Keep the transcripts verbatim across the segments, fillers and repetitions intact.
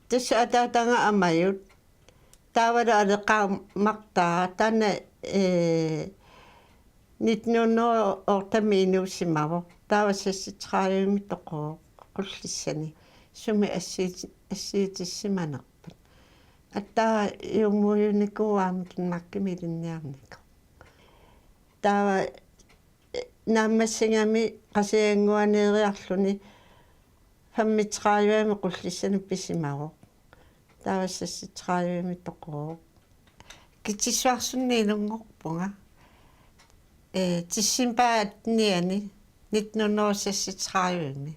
Tassa ataataga Amajut. Taavalu aleqaaq Martaaraq, taanna, ee, nitten hundrede og otte-mi inuusimavoq. Taava seksogtredive-mi toquvoq Qullissani. Sumi assiit-, assiitissimanerpat. Aatsaat juumuujunikuuvoq aamma Danmarkimi ilinniarnikoq. Taava, ee, naammassigami Qasigiannguaneeriarluni femogtredive-mi Qullissani pisimavoq. Taava seksogtredive-mi toquvoq. Kitsissuarsunni inunngorpunga. Ee, decembarip attenianni nitten hundrede og seksogtredive-mi.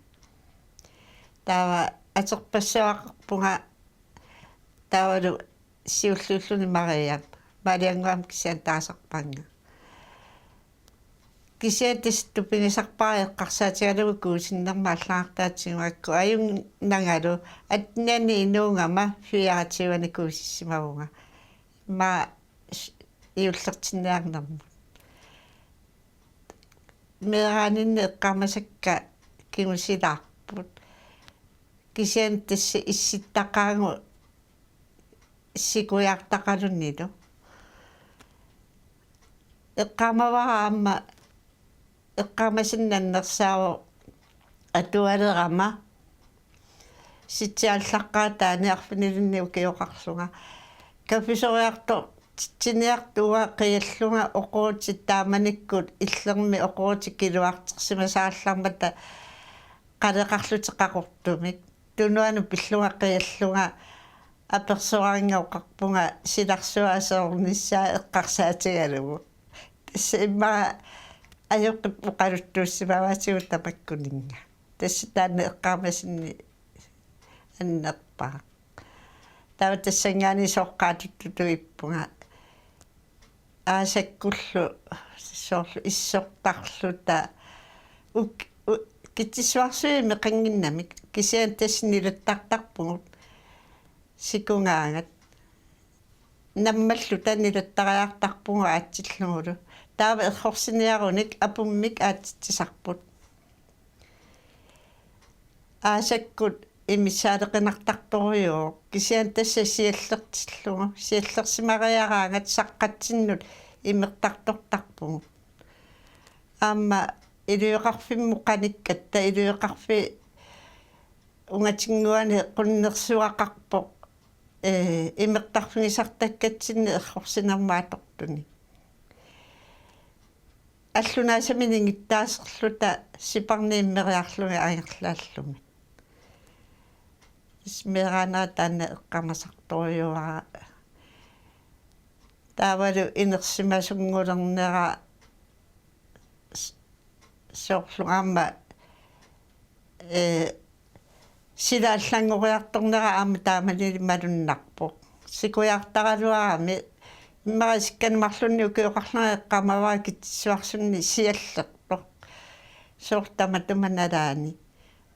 Taava aterpassuaqarpunga taavalu siulliulluni Mariap. Mariannguamik kisianni taasarpaannga. Kisianni tassa tupigisarpara eqqarsaatigalugu kuisinnerma allagartaatigigakku, ajunnangalu attenianni inuugama fireogtyve-ni kuisissimavunga. Immaqa s-, juullertinniarnermut. Meeraaninni eqqaamasakka kingusilaarput. Kisianni tassa issittaqaagut sikujaartaqalunilu. Eqqaamavara aamma eqqaamasannik annersaavoq atualerama sitsiallaqqaataani arfinilinnik ukioqarlunga. Kaffisoriartortitsiniartunga qiallunga oqorutit taamanikkut illermi oqorutit kiluartersimasaallarmata qaleqarlutik qaqortumik. Tunuanut pillunga qiallunga apersoraannga oqarpunga silarsuaq aserornissaa eqqarsaatigalugu. Tassa immaqa ajoqip oqaluttuussimavaatigut tamakkuninnga. Tassa taanna eqqaamasannik annerpaaq. Taava tassanngaanniit sooqqaatuttutuippunga. Aasakkullu soorlu issortarluta uk-, u-, Kitsissuarsuit imeqannginnamik kisianni tassa nilattartarpugut sikugaangat. Nammalluta nilattariartarpugut aatsillugulu. Taava errorsiniarunik apummik aatsitsisarput. Aasakkut imissaaleqinartartorujooq. Kisianni tassa siallertillugu. Siallersimariaraangat saqqatsinnut imertartortarpugut. Aamma ilioqarfimmut qanikkatta ilioqarfik ungatinnguani qunnersuaqarpoq, ee, imertarfigisartakkatsinnik errorsinermut atortunik. Allunaasaminik ingittaaserluta siparnik immeriarlugit angerlaallugit. Tassa meeraanera taanna eqqamasartorujuara. Taavalu inersimasunngulernerat s-, soorlu aamma, ee, sila allanngoriartornera aamma taamanili malunnarpoq. Sikujaartaraluarami immaqa isikkanik marlunnik ukioqarlunga eqqaamavara Kitsissuarsunni siallertoq. Soorlu tamatuma nalaani.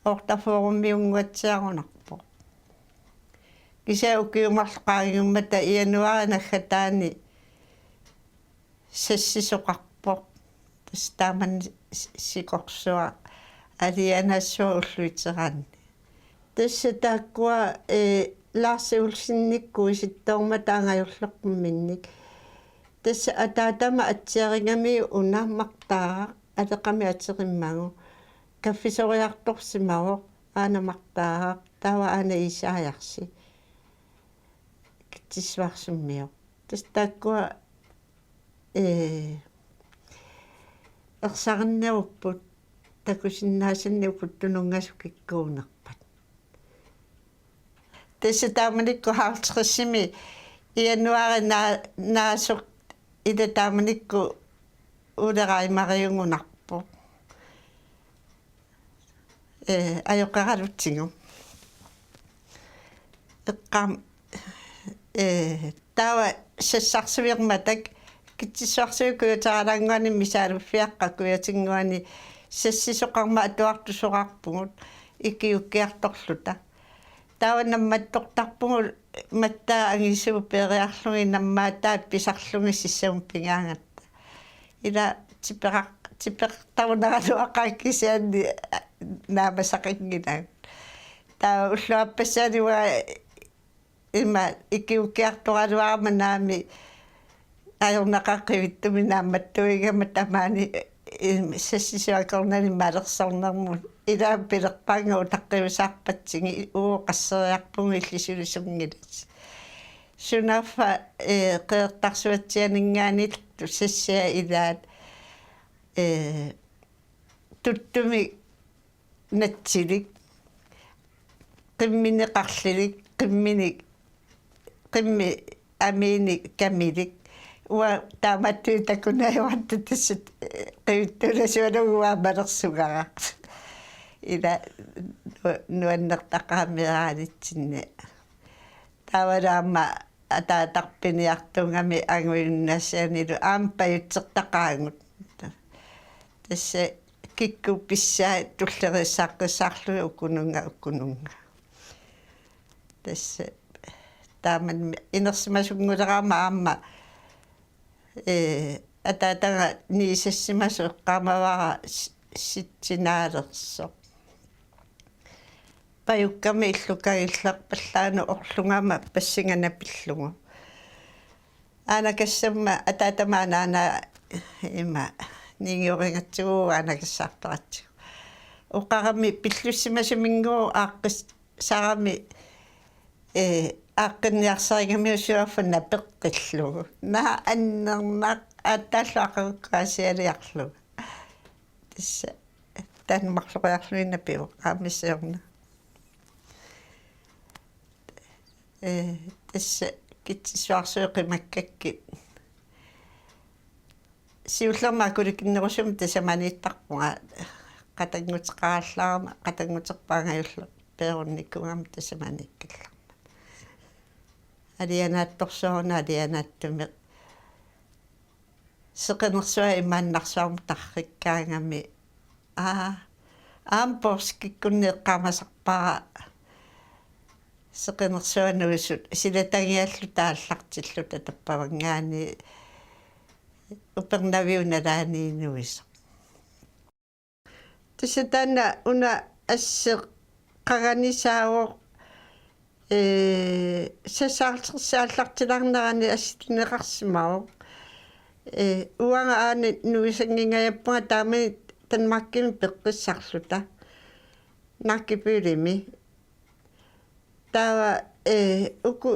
Oortafoorummiunnguatsiarunarpoq. Kisianni ukiut marluk qaangiummata januaarip naggataani sassisoqarpoq. Tassa taamani s-, sikorsuaq alianaassuaq ulluiteraanni. Tassa taakkua, ee, Lars Olsenikkut isittoormata angajorlerpumminnik. Tassa ataatama atsiarigamiuk una Martaaraq aleqamik aterimmagu. Kaffisoriartorsimavoq aana Martaaraq, taava aana Isaiasi. Kitsissuarsummivoq. Tassa taakkua, ee, ersarinnerupput, takusinnaasannik uku tununngasut kikkuunerpat. Tassa taamanikkut halvtredsimi januaari naa-, naasoq ila taamanikkut Ole Reimariugunarpoq. Ee, ajoqeralutsigu. Eqqaam-, ee, taava sassarsuermata Kitsissuarsuit kujateralaannguanik misaaluffiaqqat kujatinnguanik sassisoqarmat atuartut soraarpugut ikiuukkiartorluta. Taava nammattortarpugut Mattaap angisuut peeriarlugit nammaataat pisarlugit sissamut pigaangatta. Ila tipeqar-, tipeqartarunaraluaqaaq kisianni, aa, naamasaqanngilagut. Taava ulluappassaani uanga Ima ikiuukkiartoraluarama naamik ajornaqaaq qivittumik naammattuugama tamaani, eh, sassisuakornani malersornermut. Ilaa pilerpaannga utaqqiusaarpatsigit, uu qasseriarpugut illit sulisunngilat. Sunaaffa, eh, Qeqertarsuatsiaaninngaanniillu sassiat ilaat, eh, tuttumik natsilik, qimminik qarlilik, qimminik, qimmi amiinik kamilik. Uanga taamaattunik takunajuarta tassa, eh, qivittuulasualugu uanga malersugara. Ila nu-, nuannertaqaaq meeraanitsinni. Taavalu aamma ataatarpiniartuugami angujunnaasianilu aamma pajutsertaqaagut. Tassa kikkut pissaat tulleriissaaqqisaarlugit ukununnga ukununnga. Tassa taamani inersimasunngulerama aamma, eh, ataataga niisassimasoq eqqaamavara s-, sitsinaalersoq. Pajukkami illukagillerpallaanut orlugama passinganaq pillugu. Aanakassamma ataatama anaana ima niingiorigatsigu aanakassaartoratsigu. Oqarami pillussimasumigooq aaqqis-, sarami, eh, aaqqinniarsarigamiuk suaaffa napeqqillugu. Naa annernaq aattaallu aqagukkut aasialiarlugu. Tassa taanna marloriarlugit napivoq aamma siorna. Eh, tassa Kitsissuarsuit qimakkakkit. Siullermik akulikinnerusumik tasamaniittarpunga, qatannguteqarallarama, qatannguterpaanga ajulleq peerunnikuugama tasamaniikkallarmat. Alianaatsorsuaruna alianaatsumeq. Seqinersuaq imaannarsuarmut tarrikkaangami. Aa, aamma poorskikkunni eqqaamasarpara seqinersuaq nuisut, silatangialluta aallartilluta tappavanngaanniit Upernaviup nalaani nuisoq. Tassa taanna una asseq qanganisaavoq, eh, sassaaltersi aallartilaarnerani assilineqarsimavoq. Eh, uanga aana nuisanngingajappunga taamani Danmarkimi peqqissarluta. Nakkipilimi. Taava, eh, uku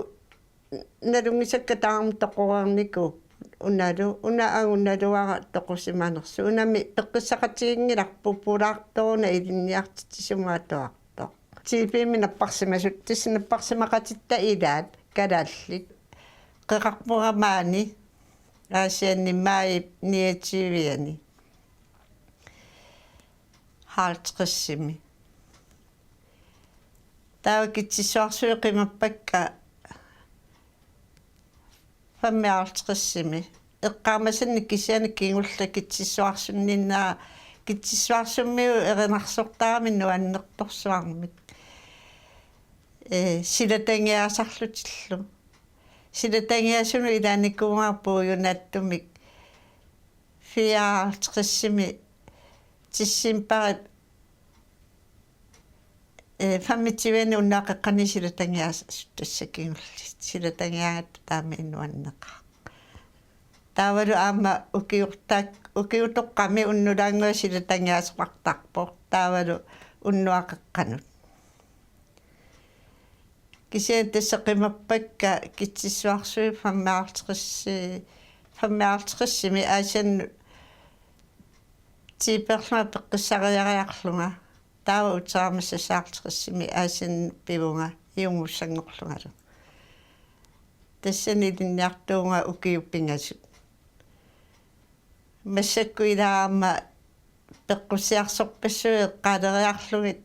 nalunngisakka taama toqoreernikuupput unalu, una angut naluara toqusimanersoq. Unami peqqissaqatiginngilarput pulaartoruna ilinniartitsisumut atuartoq. T V-mi napparsimasut, tassa napparsimaqatitta ilaat kalaallit. Qeqarpunga maani Aasianni maajip niogtyve-ani. Halvtredsimi. Taava Kitsissuarsuit qimappakka femoghalvtredsimi. Eqqaamasannik kisianni kingulleq Kitsissuarsunninnera, Kitsissuarsummiut erinarsortaramik nuannertorsuarmik. Eh, silatangiaasarlutillu. Silatangiaasunut ilaanikuuara puigunaatsumik fireoghalvtredsimi decembarip, eh, femogtyve-ani unnuap qeqqani silatangiaasut tassa kingulliit. Silatangiaagatta taama nuanneqaaq. Taavalu aamma ukiortaak-, ukiutoqqami unnulaannguaq silatangiaasoqartarpoq. Taavalu unnuap qeqqanut. Kisianni tassa qimappakka Kitsissuarsuit femoghalvtreds, femoghalvtredsimi Aasiannut tiiperlunga peqqissariariarlunga. Taava uterama seksoghalvtredsimi Aasiannut pivunga iungussanngorlungalu. Tassani ilinniartuuvunga ukiut pingasut. Massakkut ilaat aamma peqqussiarsorpassuit eqqaaleriarlugit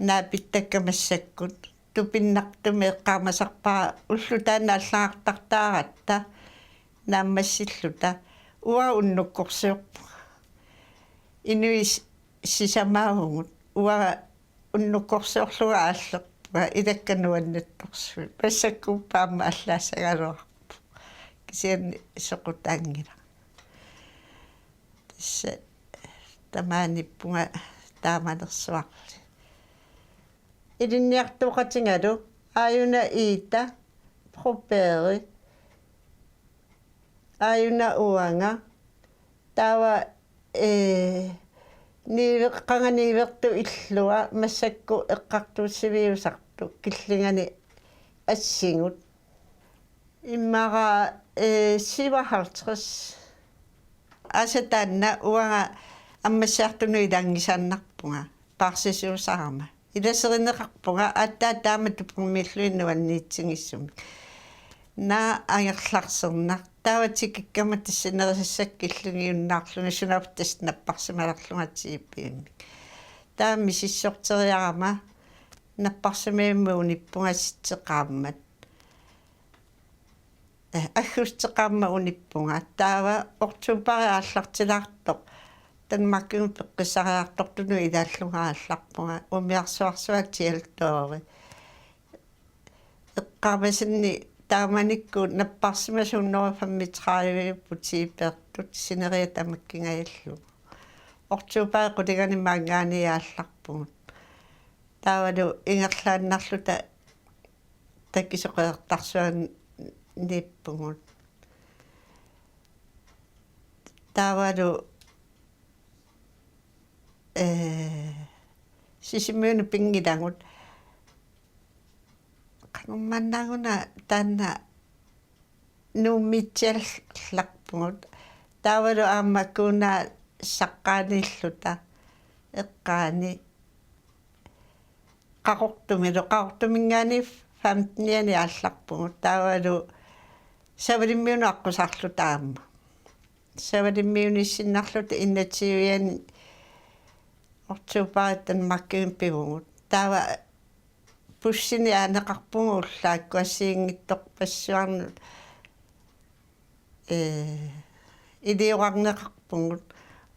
naapittakka massakkut. Tupinnartumik eqqaamasarpara ulloq taanna allagartartaaratta naammassilluta. Uanga unnukkorsiorpunga. Inuit sisamaavugut. Uanga unnukkorsiorlunga aallerpunga ilakka nuannertorsuit. Massakkuuppat aamma allaassagaluarpoq. Kisianni soqutaanngilaq. Tassa tamaaniippunga taamanersuarli. Ilinniartooqatigalu Aajuna Iita, Fru Beeri, aajuna uanga, taava, ee, niueq-, qanga niuertut illua massakkut eqqartuussiviusartut killingani assigut. Immaqa, ee, syvoghalvtreds. Aasaq taanna uanga ammassiartunut ilaanngisaannarpunga, paarsisuusarama. Ilaserineqarpunga, aatsaat taama tupermiilluni nuanniitsigisumik. Naak angerlarserneq. Taava tikikkama tassa nerisassakka killingiunnaarlunga sunaaffa tassa napparsimalerlunga tiipiimmik. Taava misissorteriarama napparsimavimmut unippunga septemberip qaammat. Ee, aggustip qaammat unippunga. Taava oktoberip aallartilaartoq Danmarkimi peqqissariartortunut ilaallunga aallarpunga, umiarsuarsuaq Tjeldorfi. Eqqaamasanni taamanikkut napparsimasut hundrede femogtredive butiipeertut sineriak tamakkingajallugu. Oktoberip qulinganit maanngaanniit aallarpugut. Taavalu ingerlaannarluta takisoq Qeqertarsuaniippugut. Taavalu, ee, Sisimiunut pinngilagut. Qanormaannaaguna taanna Nuummiitsiallarpugut. Taavalu aamma Kuuna saqqaaniilluta eqqaani Qaqortumilu, Qaqortuminngaanniit femtenianni aallarpugut. Taavalu Savalimmiunut aqqusarluta aamma. Savalimmiuniissinnarluta enogtyvianni oktoberip Danmarkimi pivugut. Taava bussini aaneqarpugut ullaakkut assigiinngitsorpassuarnut, ee, iliorarneqarpugut.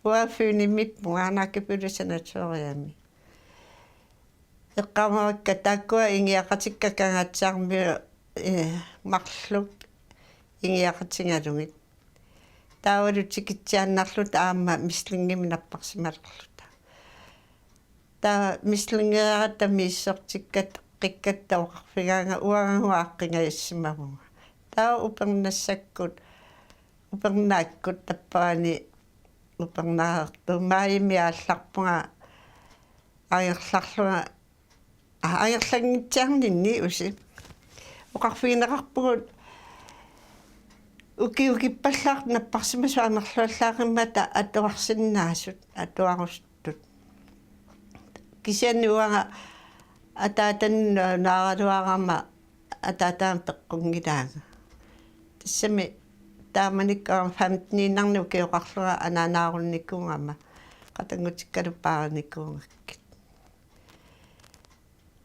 Uanga Fynimiippunga, Aakirpillip sanatoriami. Eqqaamavakka taakkua ingiaqatikka Kangaatsiarmiut, ee, marluk ingiaqatigalugit. Taavalu tikitsiaannarluta aamma Misslingimi napparsimalerluta. Taava Misslingeriaratta misissortikkatta, qikkatta oqarfigaanga uangagu aaqqingajassimavunga. Taava upernassakkut, upernaakkut tappavani upernareertoq maajimi aallarpunga angerlarlunga, aa, angerlanngitsiarninni usi. Oqarfigineqarpugut ukiut ukippallaartut napparsimasut amerluallaaqimmata atuarsinnaasut, atuarusuttut. Kisianni uanga ataatannut naaraluarama ataataamik peqqunngilaanga. Tassami taamanikkut femteniinnarnik ukioqarlunga anaanaarunnikuugama qatanngutikkalu paarinikuugakkit.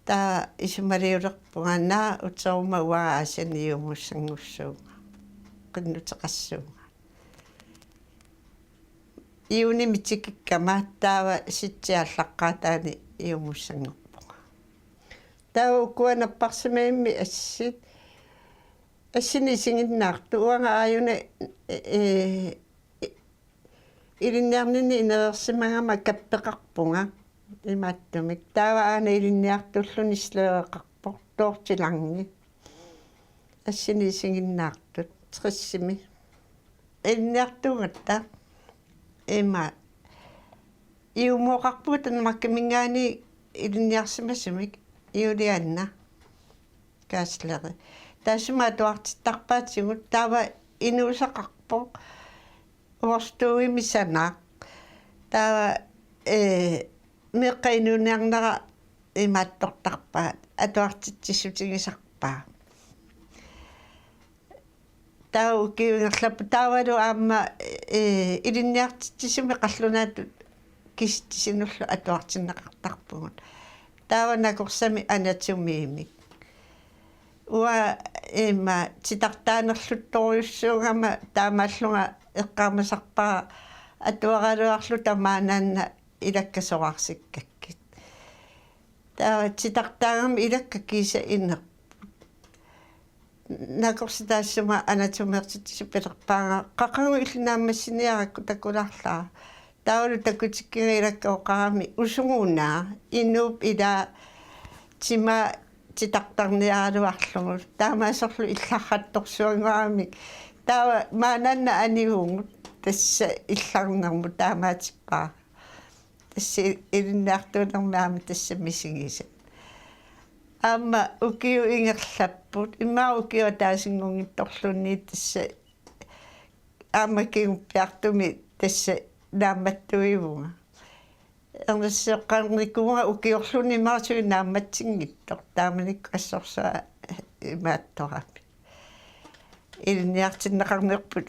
Taava isumaliulerpunga, naak uteruma uanga Aasianni iumussanngussuunga, qinnuteqassuunga. Juunimi tikikkama taava septemberip aallaqqaataani iumussanngorpunga. Taava ukua napparsimavimmik assit, assinik isiginnaartut, uanga aajuna, ee, ilinniarninni inereersimagama kappeqarpunga imaattumik. Taava aana ilinniartuulluni slædeqarpoq, Dorthe Lange. Assinik isiginnaartut, tressimi. Ilinniartuugatta ima iumooqarpugut Danmarkiminngaanniit ilinniarsimasumik, Juliane Kaasleri. Taassuma atuartittarpaatigut, taava inuusaqarpoq, Uorstuuimi sanaaq. Taava, ee, meeqqat inuuniarnera imaattortarpaat, atuartitsissutigisarpaa. Taava ukiut ingerlapput taavalu aamma, ee, ilinniartitsisumik qallunaatut kisitsisinullu atuartinneqartarpugut. Taava nakorsami anatomiimik. Uanga ima titartaanerluttorujussuugama taamaallunga eqqaamasarpara atuaraluarluta maannaanna ilakka soraarsikkakkit. Taava titartaagama ilakka kiisa inerput. Nakorsi taassuma anatomertitsisut pilerpaanga: Qaqugu illit naammassiniarakku, takulaarlara. Taavalu takutikkiga ilakka oqarami: Usugunaa, inuup ilaa tima titartarniaraluarlugu. Taamaasorlu illarrattorsuanngoramik. Taava maannaannaq anivugut tassa illarnermut taamaatippara. Tassa ilinniartuunermi aamma tassa misigisat. Aamma ukiut ingerlapput. Immaqa ukioq ataasinngortorluunniit tassa aamma kinguppiartumik tassa naammattuivunga. Ernissisoqarnikuuvunga ukiorluunniit immaqa suli naammatsinngitsoq taamanikkut assorsuaq imaattorami. Ilinniartinneqarnerput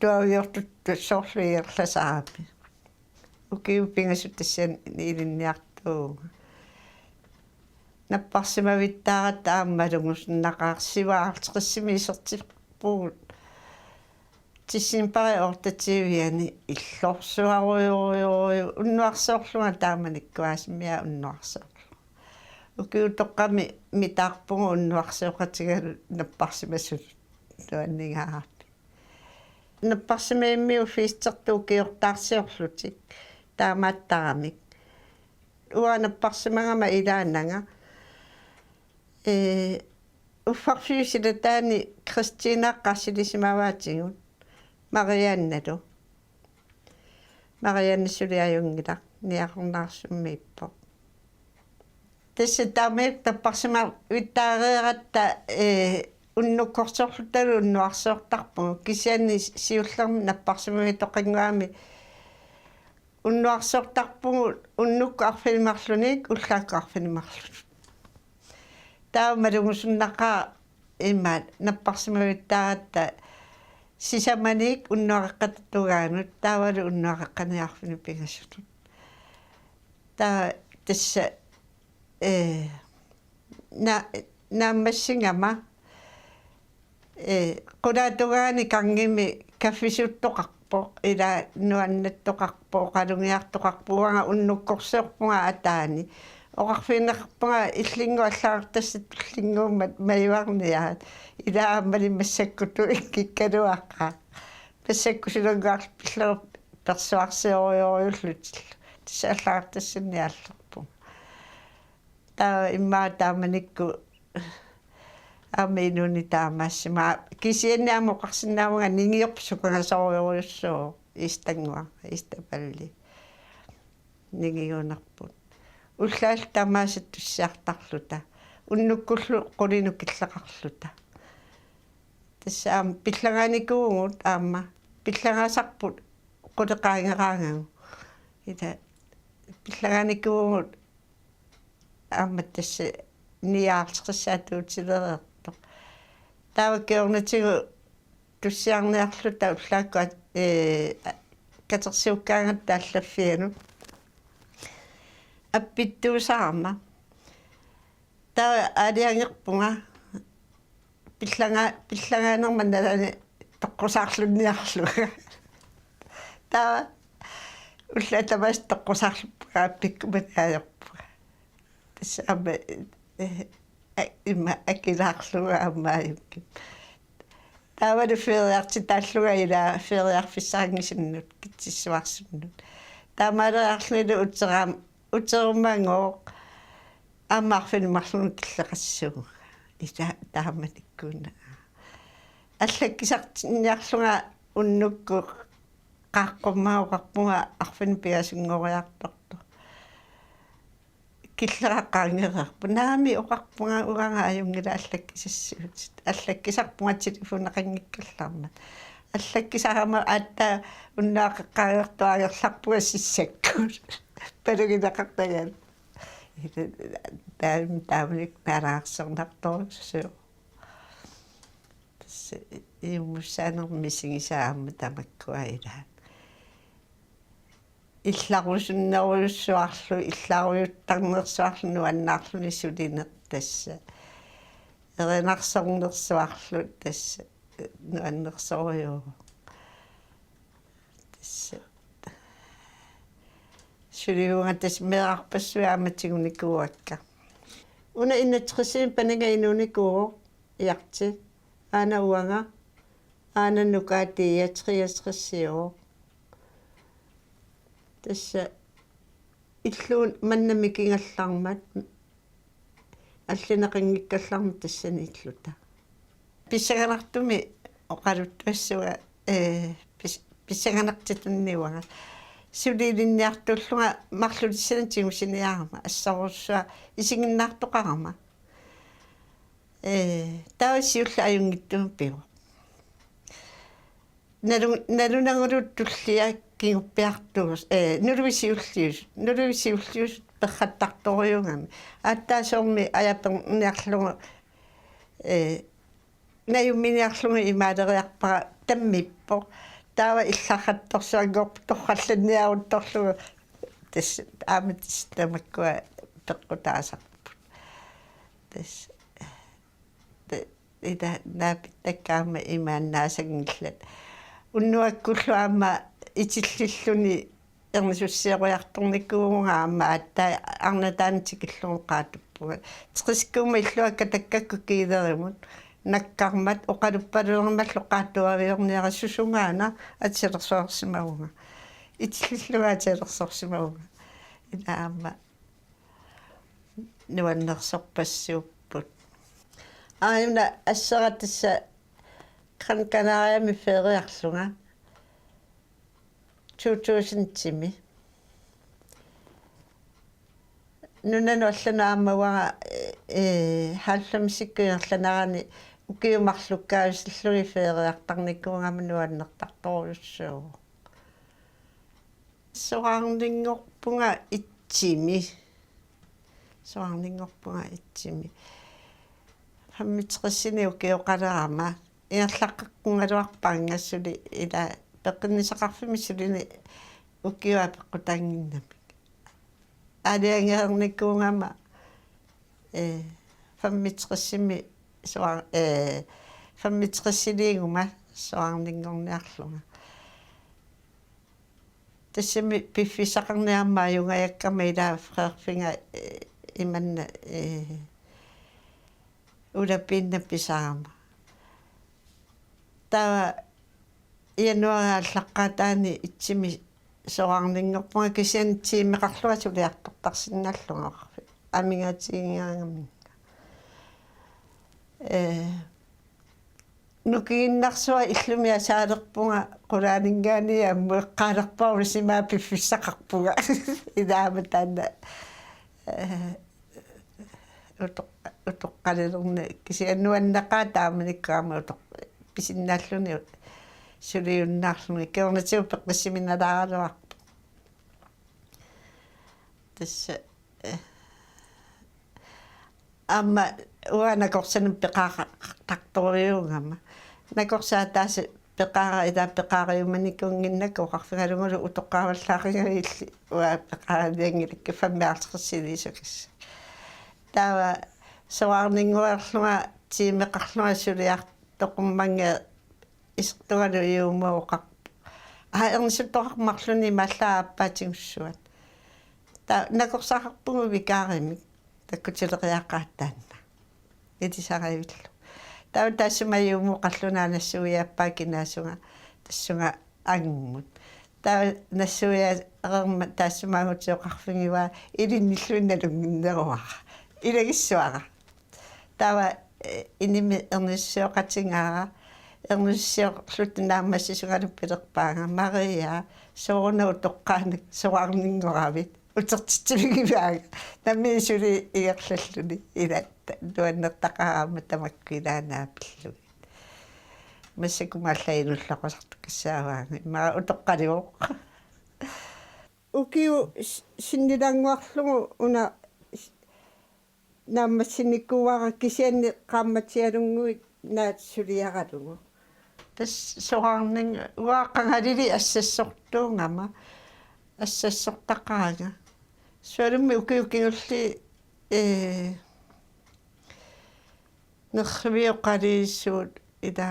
tuaviortut soorlu ingerlasarami. Ukiut pingasut tassani ilinniartuuvunga. Napparsimavittaaratta aamma malugusunnaqaaq, syvoghalvtredsimi isertippugut. Decembarip otteogtyve-ani illorsuarujorujoruju unnuarsiorlunga taamanikkut aasiit unnuarsiorlunga. Ukiup toqqami mitaarpugut unnuarsioqatigalu napparsimasunut nuanningaarami. Napparsimavimmiut festertut ukiortaarsiorlutik taamaattaramik. Uanga napparsimagama ilaannanga. Ee, uffarfiup silataani Kristina qasilisimavaatigut Mariannalu. Marianne suli ajunngilaq, niaqornaarsummiippoq. Tassa taamanikkut napparsimavittaareeratta, ee, unnukkorsiorlutalu unnuarsiortarpugut. Kisianni siullermik napparsimavitoqannguamik unnuarsiortarpugut unnukkut arfineq-marlunnik ullaakkut arfineq-marlunut. Taava malugusunnaqaaq imaat napparsimavittaaratta sisamanik unnuaqeqqata tungaanut taavalu unnuaqeqqani arfineq-pingasunut. Taava tassa, ee, na-, naammassigama, ee, qulaatungaani gangimi kaffisuttoqarpoq, ila nuannattoqarpoq, oqalugiartoqarpoq, uanga unnukkorsiorpunga ataani. Oqarfigineqarpunga illinnguit allagartassat tullinnguummat majuarniaat. Ila aammali massakkutut ikkikkaluaqaaq. Massakkusunannguaq pillugit persuarsiorujorujullutillu. Tassa allagartassannik aallerpunga. Taava immaqa taamanikkut aamma inuuneq taamaassimasoq. Kisianni aamma oqarsinnaavunga ningiorput sukangasorujorujussuuvoq, Iistannguaq, Iistapalli. Ningiunerput. Ullaallu tamaasa tussiartarluta. Unnukkullu qulinut killeqarluta. Tassa aamma pillagaanikuuvugut aamma. Pillagaasarput qulit qaangeraangagut. Ila pillagaanikuuvugut aamma tassa nioghalvtredsit atuutilereertoq. Taava kingornatigut tussiarniarluta ullaakkut, ee, katersuukkaangatta allaffianut. Appittuusarama. Taava aalajangerpunga pillaga-, pillagaanerma nalaani toqqusaarlunniarlunga. Taava ullaat tamaasa toqqusaarluppunga appikkumaneq ajorpunga. Tassa aamma, ee, a-, ima akilaarlunga aamma ajunngimmat. Taavalu feriartitaallunga ila feriarfissaanngisunnut Kitsissuarsunnut. Taamaaleriarlunilu uteram-, uterumagooq aamma arfineq-marlunut killeqassuunga. Ila taamanikkuuna. Allakkisartinniarlunga unnukkut qaaqqummaa oqarpunga arfineq-pingasunngoriartortoq. Killeqaqqaangereerpoq. Naamik, oqarpunga uanga ajunngilaq allakkisassuutit. Allakkisarpunga telefoneqanngikkallarmat. Allakkisarama aatsaat unnuaqeqqaagertoq angerlarpunga sissakkut. Palugineqartagaat. Ila taam-, taamanikkut naalagarsernartorujussuuvoq. Tassa iummussaanermik misigisaa aamma tamakkua ilaat. Illarusunnerujussuarlu, illarujuttarnersuarlu nuannaarluni sulineq tassa. Erinarsornersuarlu tassa nuannersorujuuvoq. Tassa. Sulivunga tassa meerarpassuit aamma tigunikuuakka. Una enogtresimi paniga inuunikuuvoq Iarti. Aana uanga. Aana nukaatiia treogtresiuvoq. Tassa illuun manna mikigallarmat Allineqanngikkallarmat tassaniilluta. Pissanganartumik oqaluttuassavara, ee, pis-, pissanganartitanniuara. Suliilinniartuullunga marlulissanik tigusiniarama assorujussuaq isiginnaartoqarama. Ee, taava siulleq ajunngitsumik pivoq. Nalu-, nalunagulu tullia kinguppiartuus-, ee, nulivisiullius-, nulivisiulliusut perrattartorujuugami. Aatsaat soormi ajaperniarlugu, ee, najumminiarlugu imaaleriarpara tammippoq. Taava illarrattorsuanngorpoq torrallanniaruttorlugu. Tassa aamma tassa tamakkua peqqutaasarput. Tassa. Te-, ila naapittakka aamma imaannaassanngillat. Unnuakkullu aamma itillilluni ernisussioriartornikuuvunga aamma aatsaat arnataani tikillugu oqaatuppunga. Treskuumma illuakka takkakkut kiilerimut nakkarmat oqaluppalerimallu oqaatigereerniarama susungaana atisalersorsimavunga. Itillillunga atisalersorsimavunga. Ila aamma nuannersorpassuupput. Aajuna assera tassa Gran Canariami feriarlunga to tusindimi. Nunanut allanut aamma uanga, ee, halvfemsikkut ingerlanerani ukiut marlukkaavillugit feriartarnikuugama nuannertartorujussuuvoq. Soraarninngorpunga itsimi. Soraarninngorpunga itsimi. Femogtresini ukioqalerama. Ingerlaqqikkungaluarpaannga suli ila peqqinnissaqarfimmi sulini ukiup apeqqutaannginnamik. Aalajangereernikuugama, ee, femogtresimi soraar-, ee, femogtresiliiguma soraarninngorniarlunga. Tassami piffissaqarniarama ajungajakkama ila Frederikfinga, ee, imanna, ee, ulapiinnaq pisarama. Taava januaarip aallaqqaataani itsimi soraarninngorpunga kisianni tiimeqarlunga suliartortarsinnaallugu amigaatigigaangaminga. Ee, nukiinnarsuaq illumi asaalerpunga qulaaninngaanniit ammueqqaalerpunga simaa piffissaqarpunga. Ilaama taanna, ee, utoq-, utoqqalilerneq kisianni nuanneqaaq taamanikkut aamma utoq-, pisinnaalluni suliunnaarluni. Kingornatigut peqqissiminalaaraluarpoq. Tassa, ee, aamma uanga nakorsanut peqaaqartorujuugama. Nakorsaq ataaseq peqaara ila peqaariumanikuunnginnakku oqarfigalugulu utoqqaavallaarigavilli uanga peqaarinianngilakkit femoghalvtredsiliisukassaq. Taava soraarninngoreerlunga tiimeqarlunga suliartoqummanngilaq isertugalugu juumooqarpoq. Aa, ernisuttoqarpoq marlunnik imaallaat aappaa tigussuat. Taava nakorsaqarpugut vikaarimik takkutileriaqaat taanna. Ilisarivillugu. Taava taassuma juumooqarlunga nassuiaappaa kinaasunga tassunga angummut. Taava nassuiareermat taassuma angutioqarfigivaa ilinnilluinnaq nalunnginneruara. Ilagissavara. Taava, ee, inimi ernisuusioqatigaara, ernisuusiorluta naammassisungalu pilerpaanga: Maria, sooruna utoqqaanik soraarninngoravit? Utertitsivigivaanga. Nammineq suli ingerlalluni ila nuannertaqaara aamma tamakku ilaannaapillugit. Massakkut aamma allat inullaqusartut kassaavaanga. Immaqa utoqqalivoq. Ukiut s-, sinnilaannguarlugu una s-, naammassinikuuara kisianni qaammatialunnguit naak suliaralugu. Tassa soraarninnguara qangalili assassortuugama, assassortaqaanga. Sualummik ukiut kingulliit, ee, nerrivioqaliisuut ila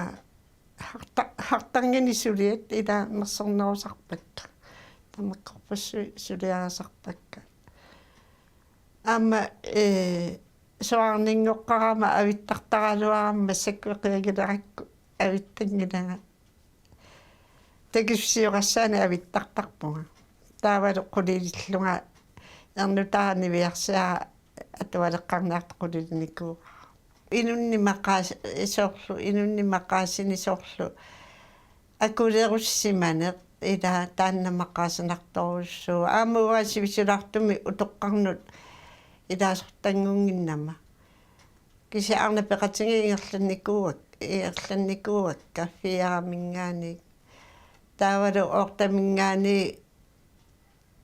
harta-, hartannginik suliat ila mersornerusarpakka. Tamakkorpassuit suliarisarpakka. Aamma, ee, soraarninngoqqaarama avittartaraluarama massakkut eqiagilerakku avittanngilara. Takisussiorassaani avittartarpunga. Taavalu qulinillunga ernutaarniviarsiara atualeqqarniartoq qulilinikuuara. Inunnik maqaas-, soorlu, inunnik maqaasini soorlu akulerussimaneq, ila taanna maqaasinartorujussuuvoq. Aamma uanga sivisulaartumik utoqqarnut ilaasortanngunnginnama. Kisianni arnat peqatigiit ingerlannikuuak-, ingerlannikuuakka fireminngaanniit. Taavalu otteminngaanniit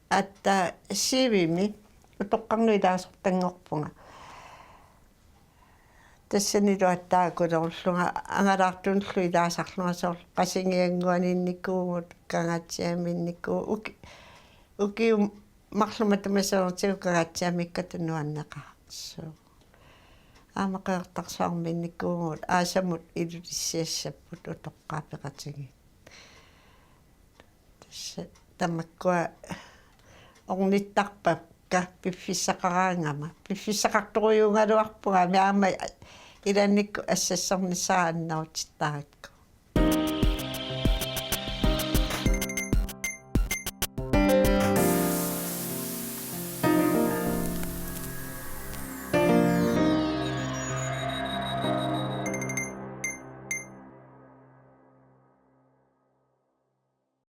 aatsaat syvimi utoqqarnut ilaasortanngorpunga. Tassanilu aatsaat akulerullunga angalaartunullu ilaasarlunga soorlu Qasigiannguaniinnikuuvugut, Kangaatsiamiinnikuuvugut, uki-, ukiut marluk matuma siornatigut Kangaatsiamiikkatut nuanneqaaq. Suu. Aamma Qeqertarsuarmiinnikuuvugut, Aasamut Ilulissiassapput utoqqaat peqatigiit. Tassa tamakkua ornittarpakka piffissaqaraangama. Piffissaqartorujuugaluarpunga aamma ilannikkut assassornissara annerutittarakku.